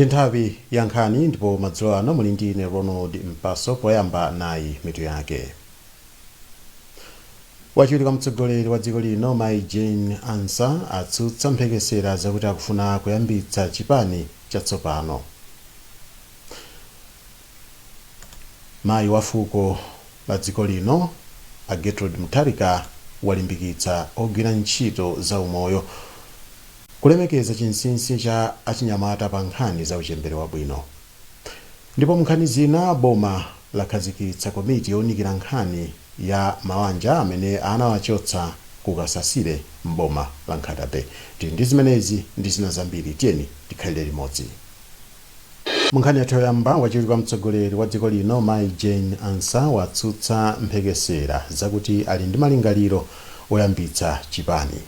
Ndi nthawi ya nkhani ndipo madzulo ano muli ndi ine Ronald Mpaso. Poyamba nayi mitu yake. Wachiwiri kwa mtsogoleri wa dziko lino Mai Jane Ansah atsutsa mphekesera zakuti akufuna kuyambitsa chipani chatsopano. Mayi wa fuko la dziko lino a Gertrude Mutharika walimbikitsa ogwira ntchito za umoyo kulemekeza chinsinsi cha achinyamata pa nkhani za uchembere wabwino. Ndipo munkhani zina, boma lakhazikitsa komiti yowunikira nkhani ya mawanja amene anawachotsa ku Kasasire m'boma la Nkhata Bay. Tili ndi zimenezi ndi zina zambiri, tiyeni tikhalire limodzi. Munkhani yathu yoyamba, wachiwiri kwa mtsogoleri wa dziko lino Mai Jane Ansah watsutsa mphekesera zakuti ali ndi malingaliro oyambitsa chipani.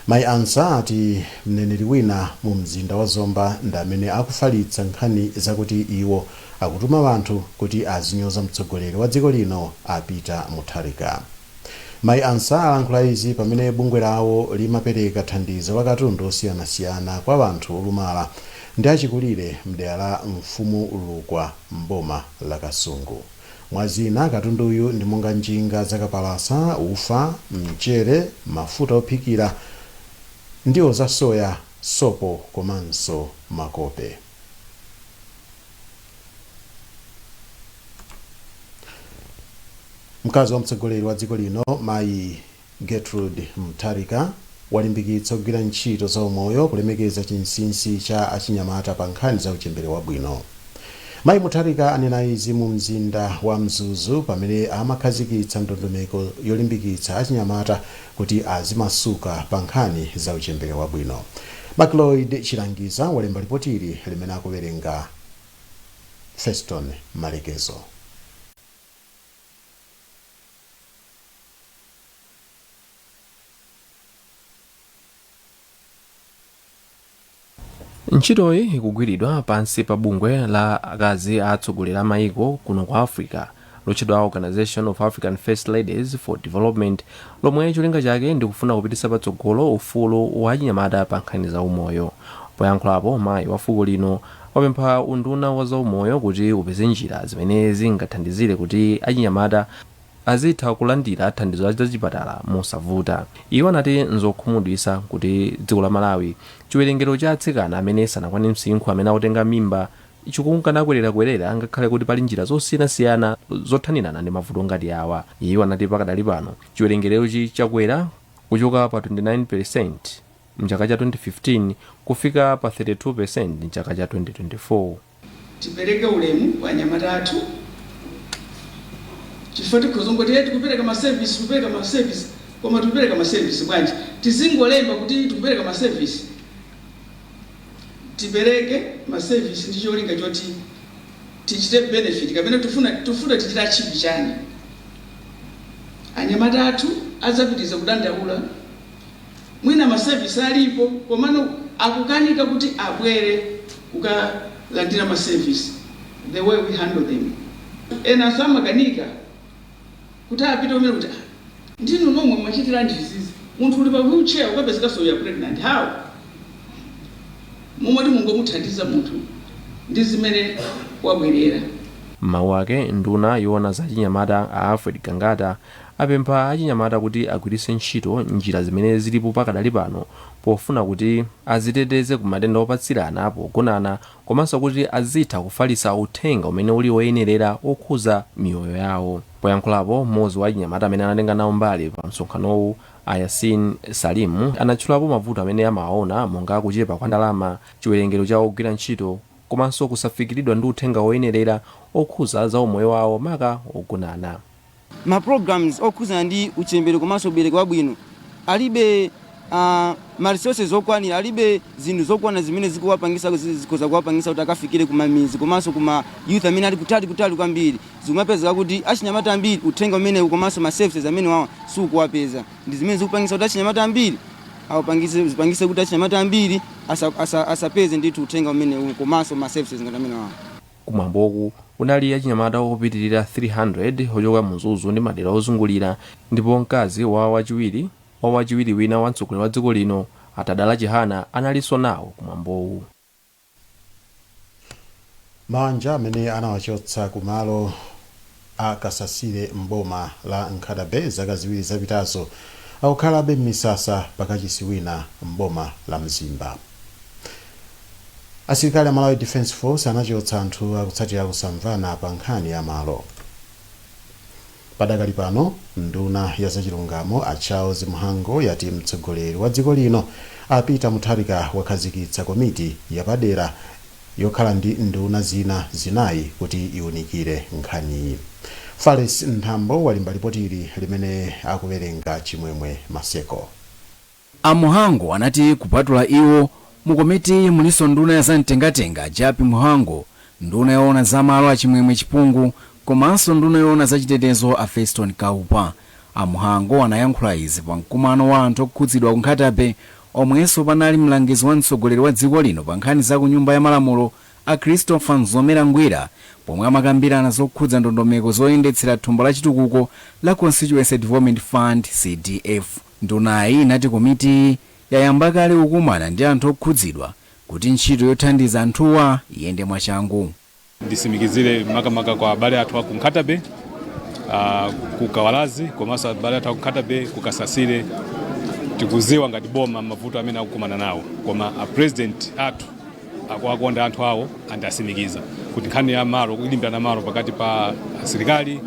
Mai Ansah ati mneneri wina mu mzinda wa Zomba ndi amene akufalitsa nkhani zakuti iwo akutuma anthu kuti azinyoza mtsogoleri wa dziko lino a Peter Mutharika. Mai Ansah alankhula izi pamene bungwe lawo limapereka thandizo la katundu osiyanasiyana kwa anthu olumala ndi achikulire mdera la Mfumu Lukwa m'boma la Kasungu. Mwa zina, katunduyu ndi monga njinga zakapalasa, ufa, mchere, mafuta ophikira, ndiwo za soya, sopo komanso makope. Mkazi wa mtsogoleri wa dziko lino Mayi Gertrude Mutharika walimbikitsa ogwira ntchito za umoyo kulemekeza chinsinsi cha achinyamata pa nkhani za uchembere wabwino. Mayi Mutharika anena izi mu mzinda wa Mzuzu pamene amakhazikitsa ndondomeko yolimbikitsa achinyamata kuti azimasuka pa nkhani za uchembere wabwino. Macloyd Chilangiza walemba lipotili limene akuwerenga Feston Malekezo. Ntchitoyi ikugwiridwa pansi pa bungwe la akazi a atsogoleri a maiko kuno ku Africa lotchedwa Organization of African First Ladies for Development, lomwe cholinga chake ndikufuna kupititsa patsogolo ufulu wa achinyamata pa nkhani za umoyo. Poyankhulapo, mayi wa fuko lino wapempha unduna wa zaumoyo kuti upeze njira zimene zingathandizire kuti achinyamata azitha kulandira thandizo la zachipatala mosavuta. Iwo anati nzokhumudwitsa kuti dziko la Malawi chiwerengero cha atsikana amene sanakwane msinkhu amene akutenga mimba chikunkana ngakhale kuti pali njira zosiyanasiyana zothanirana ndi mavuto ngati awa. Iwo anati pakadali pano chiwerengerochi chakwera kuchoka pa 29% mchaka cha 2015 kufika pa 32% mchaka cha 2024. Tipereke ulemu kwa anyamata athu, chifukwa tikhozongoti tikupereka ma service, tikupereka ma service, koma tikupereka ma service bwanji? Tizingolemba kuti tikupereka ma service? Tipereke ma service ndi cholinga choti tichite benefit kapena tifuna tichite achieve chani? Anyamata athu adzapitiriza kudandaula. Mwina ma service alipo, komano akukanika kuti abwere kukalandira ma service, the way we handle them. Ena samakanika kuti apite umene kuti, "Ah, ndinu nomwe mwachitiranji izizi? Munthu uli pa wheelchair, ukapezeka you are pregnant, how?" Momwe mungomuthandiza munthu ndi zimene wabwerera. M'mawu ake, nduna yoona za achinyamata a Alfred Gangata apempha achinyamata kuti agwiritse ntchito njira zimene zilipo pakadali pano pofuna kuti aziteteze ku matenda opatsirana pogonana, komanso kuti azitha kufalitsa uthenga umene uli woyenerera okhuza miyoyo yawo. Poyankhulapo, mmodzi wa achinyamata amene anatenga nawo mbali pa msonkhanowu, Ayasin Salimu, anatchulapo mavuto amene amawaona monga kuchepa kwa ndalama, chiwerengero cha ogwira ntchito, komanso kusafikiridwa ndi uthenga woyenerera okhuza za umoyo wawo, maka ogonana. Ma programs okhuzana ndi uchembere komanso ubereki wabwino alibe ma resources okwanira, alibe zinthu zokwana zimene zikuwapangisa, zikhoza kuwapangisa kuti akafikire kumamizi komanso kuma youth amene ali kutali kutali kwambiri. Zikumapezeka kuti achinyamata ambiri uthenga umenewu komanso ma services amene wawa sukuwapeza, ndi zimene zikupangisa kuti achinyamata ambiri awapangise, zipangise kuti achinyamata ambiri asapeze ndithu uthenga umenewu komanso ma services ngati amene wawa. Kumwamboku kunali achinyamata opitirira 300 ochoka mu Mzuzu ndi madera ozungulira, ndipo mkazi wa wachiwiri wina wa mtsogoleri wa dziko lino, Atadala Chihana, analinso nawo kumwambowu. Mawanja amene anawachotsa kumalo a Kasasire mboma la Nkhata Bay zaka 2 zapitazo akukhalabe m'misasa pakachisi wina mboma la Mzimba. Asilikali a Malawi Defence Force anachotsa anthu akutsatira kusamvana pa nkhani ya malo. Padakali pano, nduna ya zachilungamo a Charles Mhango yati mtsogoleri wa dziko lino a Peter Mutharika wakhazikitsa komiti yapadera yokhala ndi nduna zina 4 kuti iwunikire nkhaniyi. Fales Nthambo walimba lipotili limene akuwerenga Chimwemwe Maseko. A Mhango anati kupatula iwo, mu komitiyi mulinso nduna ya zamtengatenga Jappie Mhango, nduna yoona za malo a Chimwemwe Chipungu komanso nduna yoona za chitetezo a Feston Kaupa. A Mhango anayankhula izi pa mkumano wa anthu okhudzidwa ku Nkhata Bay, omwenso panali mlangizi wa mtsogoleri wa dziko lino pa nkhani za ku nyumba ya malamulo a Christopher Mzomera Ngwira, pomwe amakambirana zokhudza ndondomeko zoyendetsera thumba la chitukuko la Constituency Development Fund, CDF. Ndunayi inati komitiyi yayamba kale kukumana ndi anthu okhudzidwa kuti ntchito yothandiza anthuwa iyende mwachangu. Ndisimikizire makamaka kwa abale athu aku Nkhata Bay, ku Kawalazi, komanso abale athu aku Nkhata Bay ku Kasasire, tikuziwa ngati boma mavuto amene akukumana nawo, koma a president athu akuwakonda anthu awo, andasimikiza kuti nkhani ya malo, kulimbirana malo pakati pa asilikali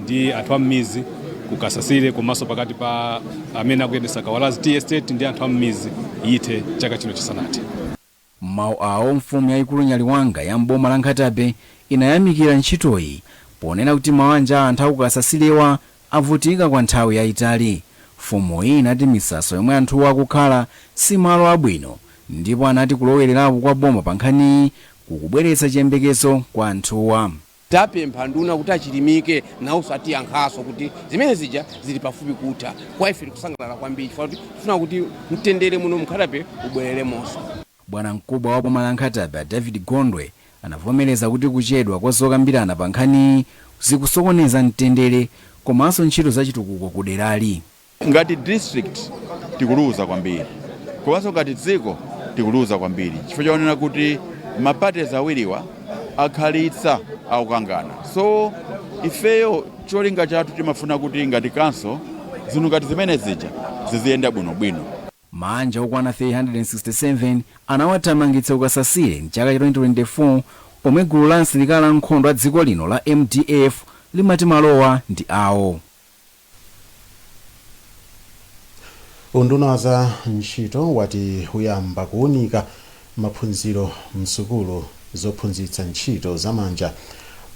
ndi anthu a m'mizi ku Kasasire, komanso pakati pa amene akuyendetsa Kawalazi Tea Estate ndi anthu a m'mizi, yithe chaka chino chisanathe. M'mawu awo, mfumu yayikulu Nyaliwanga ya mboma la Nkhata Bay inayamikira ntchitoyi ponena kuti mawanja a anthu aku Kasasirewa avutika kwa nthawi yayitali. Mfumuyi inati misasa yomwe anthuwa akukhala si malo abwino, ndipo anati kulowererapo kwa boma pa nkhaniyi kukubweretsa chiyembekezo kwa anthuwa. Tapempha nduna kuti achilimike nawonso, atiyankhaso kuti zimene zija zili pafupi kutha. Kwa ife tikusangalala kwambiri chifukwa kuti tifuna kuti mtendere muno m'Nkhata Bay ubwereremonso. Bwana mkubwa wa boma la Nkhata Bay David Gondwe anavomereza kuti kuchedwa kwa zokambirana pa nkhaniyi zikusokoneza mtendere komanso ntchito zachitukuko ku derali. Ngati district tikuluza kwambiri, komanso ngati dziko tikuluza kwambiri, chifukwa chaonera kuti ma parties awiriwa akhalitsa akukangana. So ifeyo cholinga chathu timafuna kuti ngati council zinthu ngati zimene zija ziziyenda bwinobwino. Manja okwana 367 anawathamangitsa kukasasire mchaka cha 2024, pomwe gulu la asilikali ankhondo a dziko lino la MDF limati malowa ndi awo. Unduna wa za ntchito wati uyamba kuwunika maphunziro msukulu zophunzitsa ntchito zamanja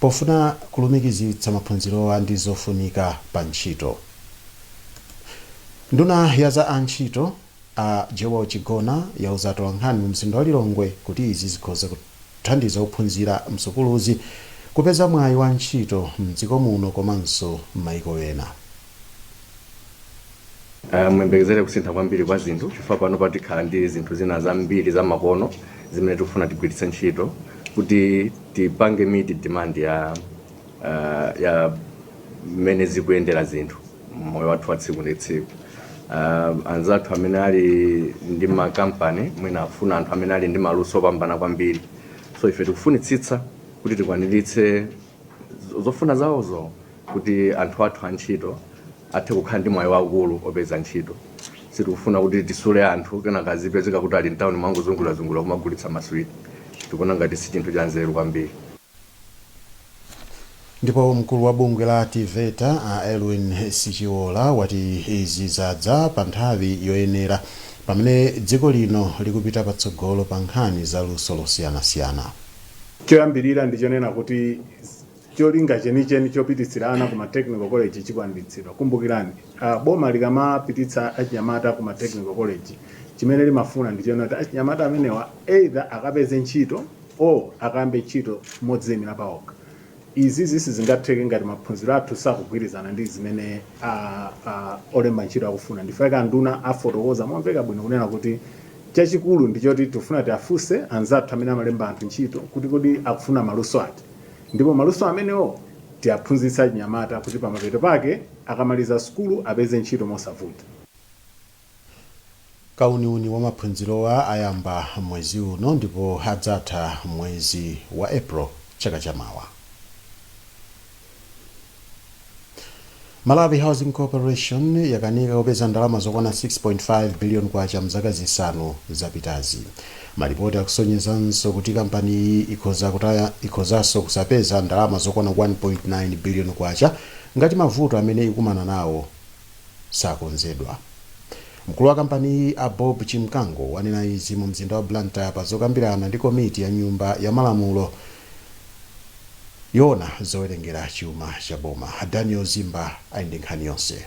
pofuna kulumikizitsa maphunzirowa ndi zofunika pa ntchito. Nduna ya za antchito a Joel Chigona yauza atolankhani mu mzinda wa Lilongwe kuti izi zikhoza kuthandiza ophunzira msukuluzi kupeza mwayi wa ntchito mdziko muno komanso m'mayiko ena. Muyembekezere kusintha kwambiri kwa zinthu, chifukwa pano patikhala ndi zinthu zina zambiri zamakono zimene tikufuna tigwiritse ntchito kuti tipange meet demand ya mmene zikuyendera zinthu moyo wathu wa tsiku ndi tsiku. Anzathu amene ali ndi makampani mwina afuna anthu amene ali ndi maluso opambana kwambiri, so ife tikufunitsitsa kuti tikwaniritse zofuna zawozo kuti anthu athu antchito athe kukhala ndi mwayi waukulu opeza ntchito. Sitikufuna kuti tisule anthu kenaka azipezeka kuti ali mtawuni mwangozungurazungura kumagulitsa maswiti. Tikuona ngati si chinthu cha nzeru kwambiri. Ndipo mkulu wa bungwe la TEVETA a Elwin Sichiola wati izi zadza pa nthawi yoyenera pamene dziko lino likupita patsogolo pa nkhani za luso losiyanasiyana. Choyambirira ndichonena kuti cholinga chenicheni chopititsira ana kuma technical college chikwaniritsidwa. Kumbukirani, boma likamapititsa achinyamata kuma technical college, chimene limafuna ndichonena kuti achinyamata amenewa either akapeze ntchito or akayambe ntchito modziyimira paokha. Izi sizingatheke ngati maphunziro athu sakugwirizana ndi zimene olemba ntchito akufuna. Ndifake nduna afotokoza momveka bwino kunena kuti chachikulu ndichoti tifuna tiafunse anzathu amene amalemba anthu ntchito kuti kodi akufuna maluso ati, ndipo maluso amenewo tiaphunzitsa achinyamata kuti pamapeto pake akamaliza sukulu apeze ntchito mosavuta. Kauniuni wa maphunzirowa ayamba mwezi uno ndipo adzatha mwezi wa April. Chaka chamawa. Malawi Housing Corporation yakanika kupeza ndalama zokwana 6.5 billion kwacha mzaka 5 zapitazi. Malipoti akusonyezanso kuti kampaniyi ikhozanso kusapeza ndalama zokwana 1.9 billion kwacha ngati mavuto amene ikumana nawo sakonzedwa. Mkulu wa kampaniyi, a Bob Chimkango, wanena izi mu mzinda wa Blantyre pa zokambirana ndi komiti ya Nyumba ya Malamulo yona zowerengera chuma cha boma. Daniel Zimba ali ndi nkhani yonse.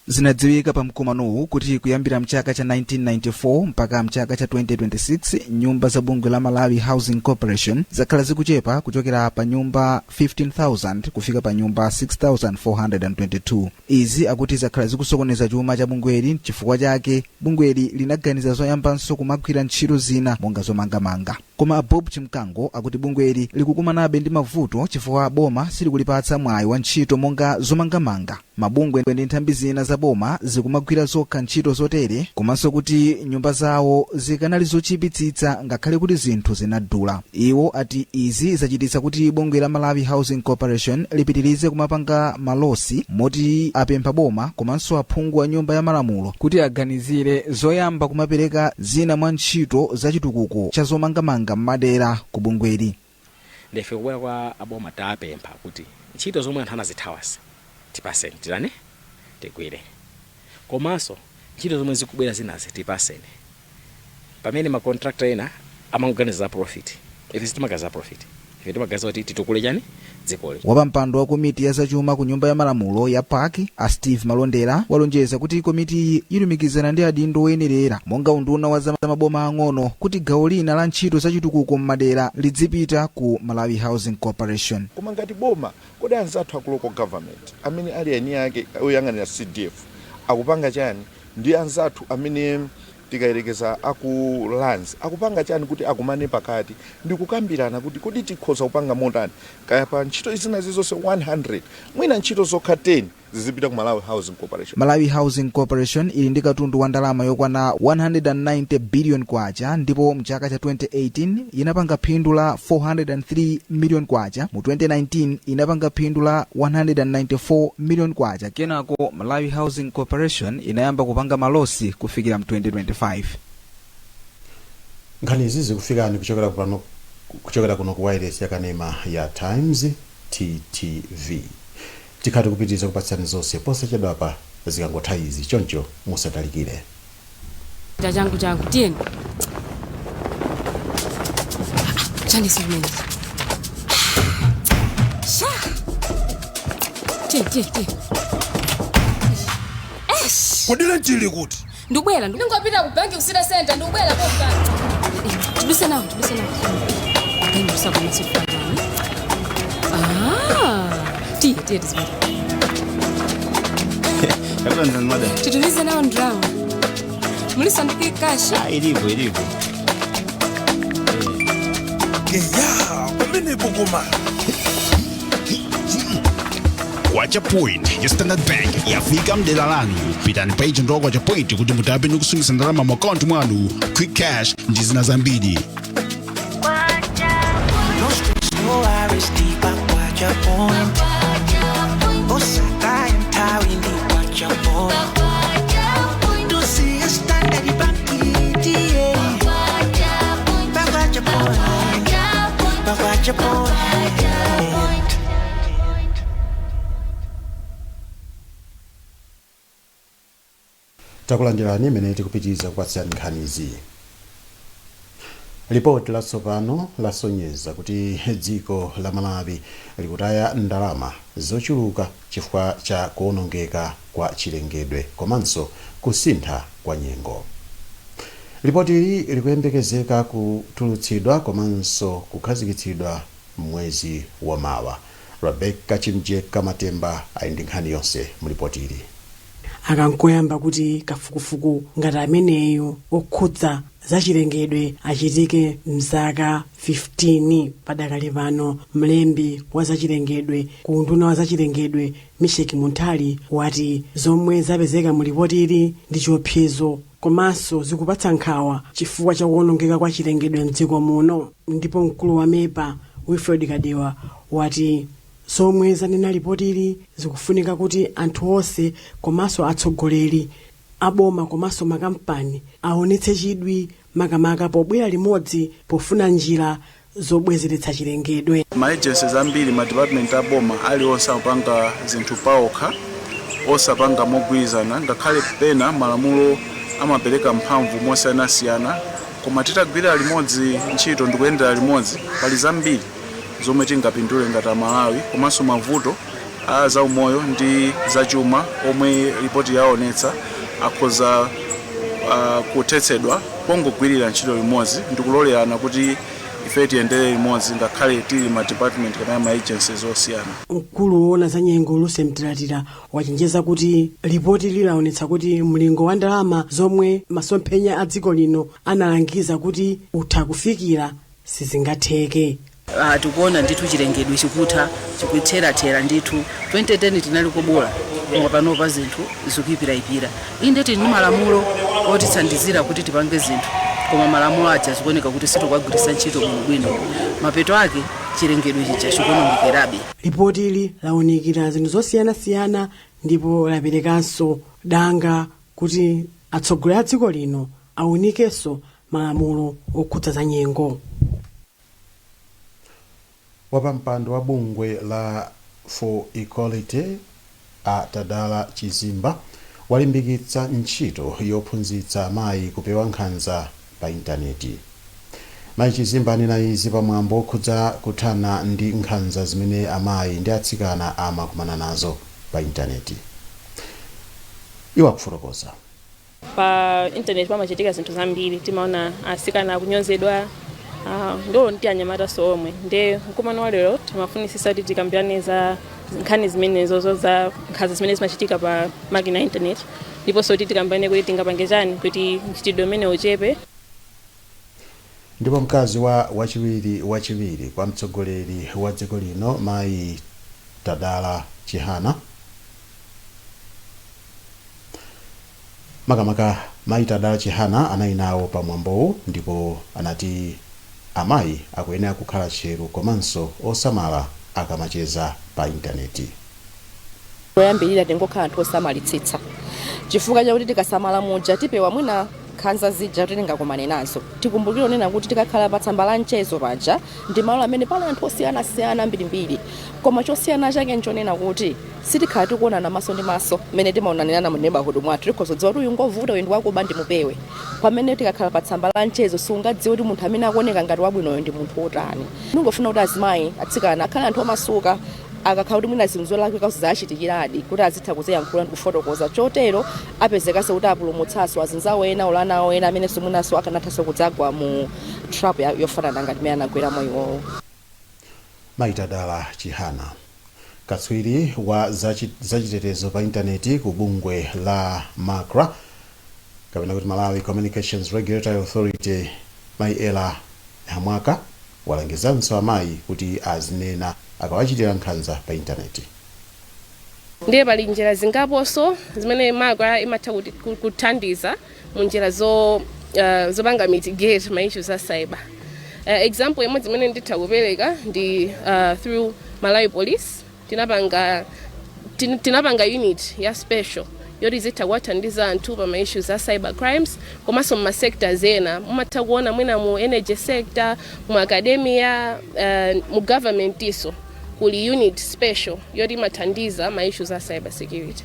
Zinadziwika pa mkumanowu kuti kuyambira mchaka cha 1994 mpaka mchaka cha 2026, nyumba za bungwe la Malawi Housing Corporation zakhala zikuchepa kuchokera pa nyumba 15,000 kufika pa nyumba 6422. Izi akuti zakhala zikusokoneza chuma cha bungweli. Chifukwa chake bungweli linaganiza zoyambanso kumagwira ntchito zina monga zomangamanga. Koma Bob Chimkango akuti bungweli likukumanabe ndi mavuto chifukwa boma silikulipatsa mwayi wa ntchito monga zomangamanga. Mabungwe ndi nthambi zina za boma zikumagwira zokha ntchito zotere, komanso kuti nyumba zawo zikanali zochipitsitsa ngakhale kuti zinthu zinadula. Iwo ati izi zachititsa kuti bungwe la Malawi Housing Corporation lipitirize kumapanga malosi, moti apempha boma komanso aphungu a Nyumba ya Malamulo kuti aganizire zoyamba kumapereka zina mwa ntchito zachitukuko cha zomangamanga m'madera ku bungweli. Ndife kubwera kwa aboma, tapempha kuti ntchito zomwe anthu anazithawasi tipaseni, tirane tigwire, komanso ntchito zomwe zikubwera zinazi tipaseni. Pamene ma contractor ena amangoganiza za profit, ife sitimaganiza za profit. Ife timaganiza kuti titukule chani? Dzikoli. Wapampando wa komiti ya zachuma ku Nyumba ya Malamulo ya PAC, a Steve Malondera, walonjeza kuti komitiyi ilumikizana ndi adindo oyenerera monga unduna wa zamaboma ang'ono kuti gawo lina la ntchito zachitukuko m'madera lidzipita ku Malawi Housing Corporation. Koma ngati boma, kodi anzathu aku local government amene ali eni ake oyang'anira CDF akupanga chani, ndi anzathu amene tikayerekeza aku Lands akupanga chani, kuti akumane pakati ndi kukambirana kuti kodi tikhoza kupanga motani, kaya pa ntchito zina zizonse 100, mwina ntchito zokha 10 zizipita ku Malawi Housing Corporation. Malawi Housing Corporation ili ndi katundu wa ndalama yokwana 190 billion kwacha, ndipo mchaka cha 2018 inapanga phindu la 403 million kwacha. Mu 2019 inapanga phindu la 194 million kwacha. Kenako Malawi Housing Corporation inayamba kupanga malosi kufikira mu 2025. Nkhani izi zikufikani kuchokera kuno ku wireless yakanema ya Times, TTV. Tikhati kupitiriza kupatsani zonse posachedwapa zikangotha izi, choncho musatalikire. Changu changu, tiyeni. Chaniso chimene sha. Tiye, tiye, tiye. Kodi chili kuti? Ndikubwera, ndingopita ku banki, ku City Center, ndikubwera pompano. Tiduse nawo, tiduse nawo. Ayi, ah, tiye, tiye, tizipita. Madam. Titumize nawo ndalama. Muliso ndi cash? Ilipo, ilipo. Eya, pamenepo koma. Kwacha Point ya Standard Bank yafika mdera lanu. Pitani pa agent wa Kwacha Point kuti mutape ndi kusungitsa ndalama mu akaunti mwanu, quick cash ndi zina zambiri. No stress, no worries, deep Kwacha Point. Osaka nthawi ndi Kwacha Point. To see a Standard Bank, yeah. Kwacha Point. Kwacha Point. Takulandirani imene tikupitiriza kupatsirani nkhanizi. Lipoti latsopano lasonyeza kuti dziko la Malawi likutaya ndalama zochuluka chifukwa cha kuwonongeka kwa chilengedwe komanso kusintha kwa nyengo. Lipoti ili likuyembekezeka kutulutsidwa komanso kukhazikitsidwa mwezi wa mawa. Rebecca Chimjeka Matemba ali ndi nkhani yonse mu lipoti ili. Akankoyamba kuti kafukufuku ngati ameneyo okhudza zachilengedwe achitike mzaka 15 padakali pano. Mlembi wa zachilengedwe ku unduna wa zachilengedwe, Misheki Munthali, wati zomwe zapezeka mu lipotili ndi chiopsezo komanso zikupatsa nkhawa chifukwa cha kuwonongeka kwa chilengedwe mdziko muno. Ndipo mkulu wa MEPA, Wilfred Kadewa, wati zomwe zanena lipotili zikufunika kuti anthu onse komanso atsogoleri aboma komanso makampani aonetse chidwi, makamaka pobwera limodzi pofuna njira zobwezeretsa chilengedwe. Ma agencies ambiri, ma department aboma aliwonse amapanga zinthu paokha, osapanga mogwirizana, ngakhale pena malamulo amapereka mphamvu mosiyanasiyana. Koma titagwira limodzi ntchito ndikuyendera limodzi, pali zambiri zomwe tingapindule ngati Amalawi. Komanso mavuto a zaumoyo ndi zachuma omwe ripoti yaonetsa akhoza kuthetsedwa pongogwirira ntchito limodzi ndikulolerana kuti ife tiyendere limodzi, ngakhale tili ma department kapena ma agencies osiyana. Mkulu woona za nyengo, Lucy Mtilatila, wachenjeza kuti lipoti lilaonetsa kuti mlingo wa ndalama zomwe masomphenya a dziko lino analangiza kuti utha kufikira sizingatheke. Tikuona ndithu chilengedwe chikutha, chikutherathera ndithu. 2010 tinali kobola, koma panopa zinthu zikuyipirayipira. Inde, tili ndi malamulo otithandizira kuti tipange zinthu, koma malamulo aja zikuoneka kuti sitikuwagwiritsa ntchito bwinobwino. Mapeto ake chilengedwe chija chikuonongekerabe. Lipotili lawunikira zinthu zosiyanasiyana ndipo laperekanso danga kuti atsogoleri a dziko lino awunikenso malamulo okhudza za nyengo. Wapampando wa bungwe la For Equality, a Tadala Chizimba, walimbikitsa ntchito yophunzitsa amayi kupewa nkhanza pa intaneti. Mayi Chizimba anena izi pamwambo okhudza kuthana ndi nkhanza zimene amayi ndi atsikana amakumana nazo pa intaneti. Iwo akufotokoza. Pa internet pamachitika zinthu zambiri. Timaona asikana akunyozedwa, ndo ndi anyamata omwe. Nde mkumano wa lero timafunisisa kuti tikambirane za nkhani zimenezo za nkhanza zimene zimachitika pa makina ya internet, ndiponso kuti tikambirane kuti tingapange chani kuti mchitidwe umene uchepe. Ndipo mkazi wa wachiwiri kwa mtsogoleri wa dziko lino, mayi Tadala Chihana, makamaka mayi Tadala Chihana, anali nawo pa mwambowu ndipo anati amayi akuyenera kukhala tcheru komanso osamala akamacheza pa intaneti. Poyambirira tingokhala anthu osamalitsitsa, chifukwa chakuti tikasamala muja tipewa mwina nkhanza zija kuti tingakumane nazo. Tikumbukire onena kuti tikakhala pa tsamba la mchezo paja ndi malo amene pali anthu osiyanasiyana ambirimbiri, koma chosiyana chake nchonena kuti sitikhala tikuonana maso ndi maso mmene timaonanirana mu neighborhood mwathu. Tikhoza kudziwa kuti uyu ngovuta, uyu ndi wakuba, ndimupewe. Pamene tikakhala pa tsamba la mchezo sungadziwe kuti munthu amene akuoneka ngati wabwinoyo ndi munthu wotani. Ndingofuna kuti azimayi, atsikana akhale anthu omasuka. Akakhala kuti mwina zinthu zolakwika zachitikiradi, kuti azitha kuziyankhula ndi kufotokoza, chotero apezekanso kuti apulumutsanso azinzawo ena, olana awo ena amenenso mwinanso akanathanso kudzagwa mu trap yofanana ngati imene anagweramo iwowo. Mayi Tadala Chihana. Katswiri wa zachitetezo pa intaneti ku bungwe la MACRA, kapena kuti Malawi Communications Regulatory Authority, mayi Ella Hamwaka, walangizanso amayi kuti azinena akawachitira nkhanza pa intaneti. Ndiye pali njira zingaponso zimene MACRA imatha kuthandiza mu njira zopanga mitigate ma issues a cyber. Example imodzi imene nditha kupereka ndi through Malawi Police tinapanga unit ya special yoti zitha kuwathandiza anthu pa ma issues a cyber crimes. Komanso ma sectors ena mumatha kuona mwina mu energy sector, mu academia, mu government iso kuli unit special yoti imathandiza ma issues a cyber security.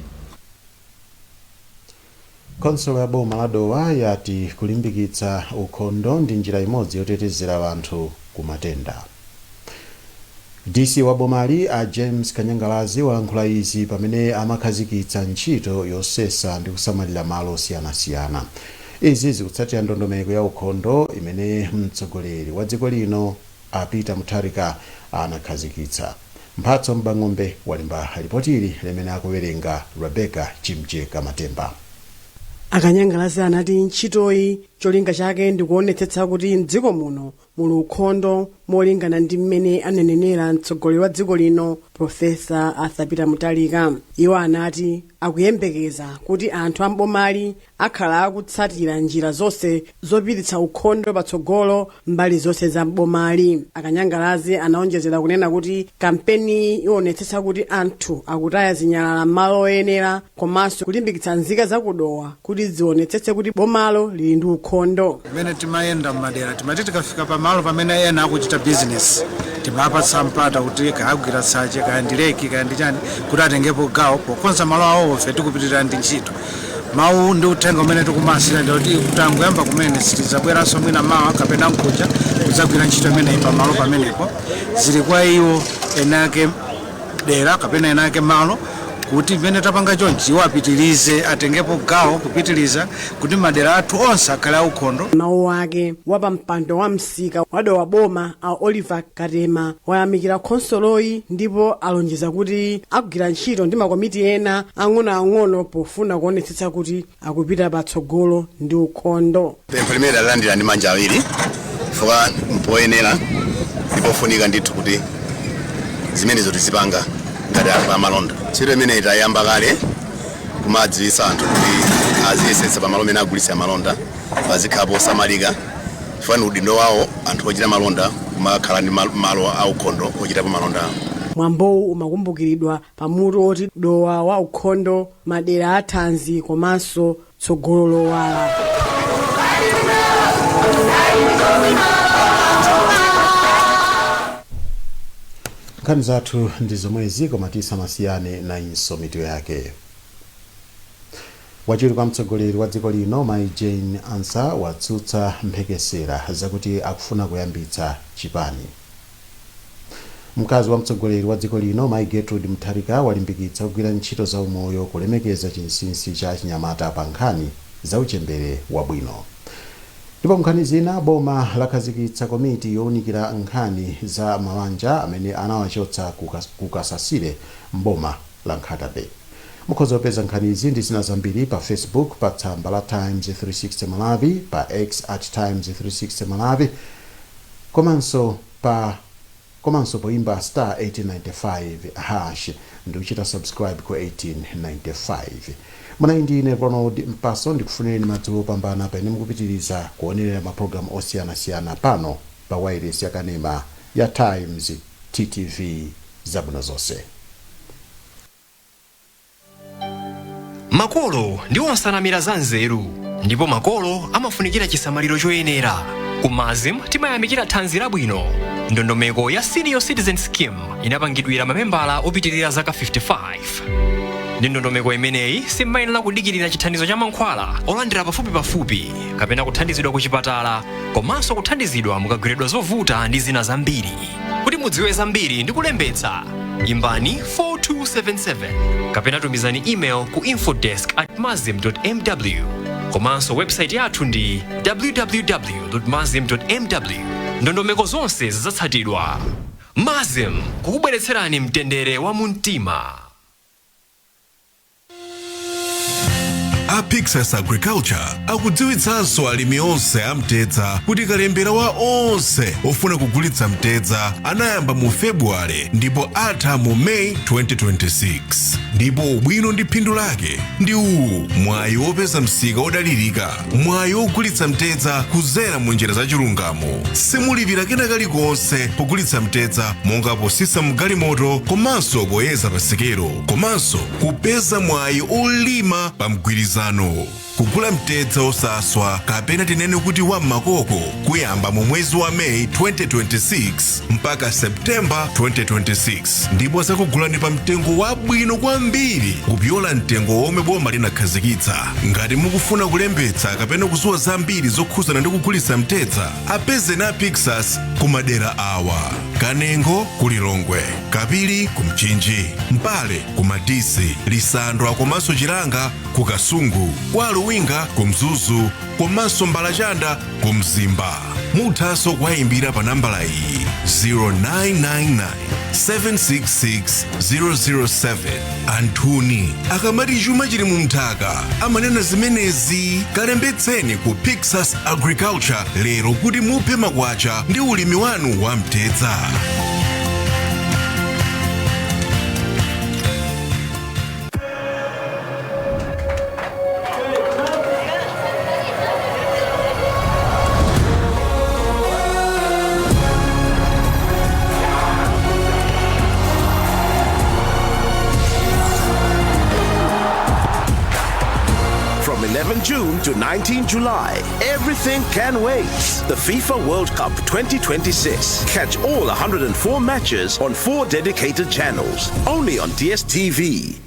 Khonsolo ya boma la Dowa yati kulimbikitsa ukhondo ndi njira imodzi yotetezera anthu ku matenda. DC wa bomali, a James Kanyangalazi, walankhula izi pamene amakhazikitsa ntchito yosesa ndi kusamalira malo osiyanasiyana. Izi zikutsatira ndondomeko ya ukhondo imene mtsogoleri wa dziko lino, a Peter Mutharika, anakhazikitsa. Mphatso Mbang'ombe walemba ripoti limene akuwerenga Rebecca Chimjeka Matemba. Akanyangalazi anati ntchitoyi cholinga chake ndikuonetsetsa kuti mdziko muno muli ukhondo molingana ndi mmene anenenera mtsogoleri wa dziko lino, Profesa Arthur Peter Mutharika. Iwo anati akuyembekeza kuti anthu ambomali akhala akutsatira njira zonse zopititsa ukhondo patsogolo mbali zonse za mbomali. Akanyangalazi anaonjezera kunena kuti kampeni ionetsetsa kuti anthu akutaya zinyalala m'malo oyenera komanso kulimbikitsa nzika zakudowa kuti zionetsetse kuti bomalo lili ndi ukhondo. Pamene timayenda mmadera, timati tikafika pamalo pamene ena akuchita bizinesi, timapatsa mpata kuti kayagwira tsache, kaya ndi reki, kaya ndi chani, kuti atengepo gawo pokonza malo awo. Ife tikupitirira ndi ntchito. Mawu ndi uthenga umene tikumasira ndi kuti kutangoyamba kumene, sitidzabweranso mwina mawa kapena mkuja kudzagwira ntchito imeneyi pamalo pamenepo. Zili kwa iwo enake dera kapena enake malo kuti mmene tapanga chonchi, iwo apitirize, atengepo gawo kupitiriza kuti madera athu onse akhale aukhondo. Mawu ake, wapampando wa msika wadowa boma a Oliver Katema wayamikira khonsoloyi ndipo alonjeza kuti akugwira ntchito ndi makomiti ena ang'onoang'ono pofuna kuonetsetsa kuti akupita patsogolo ndi ukhondo. Pempho limene talandira ndi manja awiri chifukwa mpoyenera ndipofunika ndithu kuti zimenezo tizipanga ngati anthu amalonda. Ntchito imeneyi tayamba kale kumadziwitsa anthu kuti aziyesetsa pamalo amene agulitsa malonda pazikhala posamalika, chifukwa ni udindo wawo anthu ochita malonda kumakhala ndi malo aukhondo ochitapo malonda awo. Mwambowu umakumbukiridwa pamutu oti "Dowa wa ukhondo, madera athanzi komanso tsogolo lowala". Nkhani zathu ndi zomwezi, koma tisanasiyane nayinso mitu yake. Wachiwiri kwa mtsogoleri wa dziko lino Mai Jane Ansah watsutsa mphekesera zakuti akufuna kuyambitsa chipani. Mkazi wa mtsogoleri wa dziko lino Mai Gertrude Mutharika walimbikitsa kugwira ntchito za umoyo kulemekeza chinsinsi cha chinyamata pa nkhani za uchembere wabwino. Ndipo nkhani zina, boma lakhazikitsa komiti yowunikira nkhani za mabanja amene anawachotsa ku Kasasire mboma la Nkhata Bay. Mukhoza kupeza nkhani izi ndi zina zambiri pa Facebook pa tsamba la Times 360 Malawi, pa X @Times360 Malawi, komanso poimba *1895# ndi kuchita subscribe ku 1895. Munayi ndi ine Ronald Mpaso. Ndikufunireni madzulo opambana pamene mukupitiriza kuonerera mapulogalamu osiyanasiyana pano pa wireless yakanema ya Times TTV. Zabwino zonse. Makolo ndiwo nsanamira za nzeru, ndipo makolo amafunikira chisamaliro choyenera. Ku MASM timayamikira thanzi labwino. Ndondomeko ya Senior Citizen Scheme inapangidwira mamembala opitirira zaka 55. Ndi ndondomeko imeneyi, simmayenera kudikirira chithandizo cha mankhwala olandira pafupipafupi kapena kuthandizidwa ku chipatala, komanso kuthandizidwa mukagwiridwa zovuta ndi zina zambiri. Kuti mudziwe zambiri ndi kulembetsa, imbani 4277 kapena tumizani email ku infodesk@masm.mw. Komanso website yathu ndi www.masm.mw. Ndondomeko zonse zidzatsatidwa. MASM, kukubweretserani mtendere wa mumtima. A Pyxus Agriculture akudziwitsanso alimi onse a mtedza kuti kalembera wa onse ofuna kugulitsa mtedza anayamba mu Februwale ndipo atha mu May 2026. Ndipo ubwino ndi phindu lake ndi uwu: mwayi wopeza msika wodalirika, mwayi wogulitsa mtedza kuzera mu njira zachilungamo, simulipira kena kalikonse pogulitsa mtedza monga posisa mgalimoto komanso poyeza pasikelo, komanso kupeza mwayi olima pa mgwirizano. Kugula mtedza osaswa kapena tinene kuti wa m'makoko kuyamba mu mwezi wa Meyi 2026 mpaka Septemba 2026, ndipo zakugulani pa mtengo wabwino kwambiri kupyola mtengo womwe boma linakhazikitsa. Ngati mukufuna kulembetsa kapena kudziwa zambiri zokhuzana ndi kugulitsa mtedza, apezeni a Pyxus ku madera awa: Kanengo ku Lilongwe, Kapili ku Mchinji, Mpale ku Madisi, Lisandwa komanso Chilanga ku Kasungu, kwa Luwinga ku Mzuzu. Komanso Mbalachanda ku Mzimba. Muthanso kuwayimbira pa nambala iyi, 0999 766 007. Anthuni akamati chuma chili mu mthaka amanena zimenezi. Kalembetseni ku Pixas Agriculture lero kuti muphe makwacha ndi ulimi wanu wa mtedza. From 11 June to 19 July, everything can wait. The FIFA World Cup 2026. Catch all 104 matches on four dedicated channels. Only on DSTV.